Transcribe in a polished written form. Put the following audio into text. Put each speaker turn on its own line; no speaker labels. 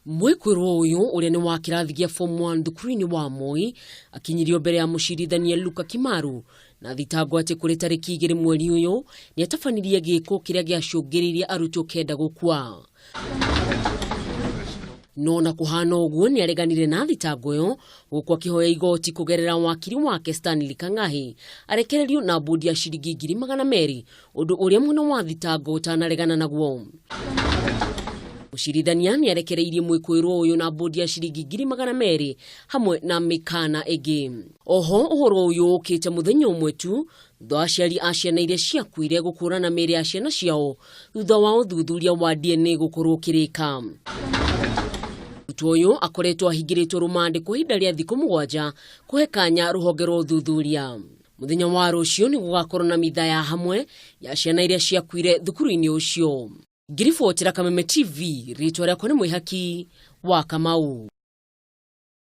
Mwĩkwĩrwo ũyũ ũrĩa nĩ wa kĩrathi gĩa form 1 thukuru-inĩ wa Moi akinyirio mbere ya mũcirithania Luka Kimaru na thitango atĩ kũrĩ tarĩki 2 mweri ũyũ nĩ atabanirie gĩko kĩrĩa gĩacũngĩrĩirie arutwo 9 gũkua. No na kũhana ũguo nĩ areganire na thitango ĩyo gũkũ akĩhoya igoti kũgerera wakiri wake Stanley Kang'ahi arekererio na mbũndi ya ciringi 200,000 ũndũ ũrĩa mwena wa thitango ũtanaregana naguo. Mũcirithania nĩ arekereirie mwĩkũĩrwo ũyũ na mbũndi ya ciringi 200,000 hamwe na mĩkana ĩngĩ. Oho ũhoro ũyũ ũkĩte mũthenya ũmwe tu thutha wa aciari a ciana iria ciakuire gũkũrana mĩĩrĩ ya ciana ciao thutha wa ũthuthuria wa DNA gũkorwo ũkĩrĩka. Mũrutwo ũyũ akoretwo ahingĩrĩtwo rũmande kwa ihinda rĩa thikũ 7 kũhe kanya rũhonge rwa ũthuthuria. Mũthenya wa rũciũ nĩ gũgakorwo na mitha ya hamwe ya ciana iria ciakuire thukuru-inĩ ũcio. Ngiribotera Kameme TV, rĩtwa rĩakwa nĩ Mwĩhaki wa Kamau.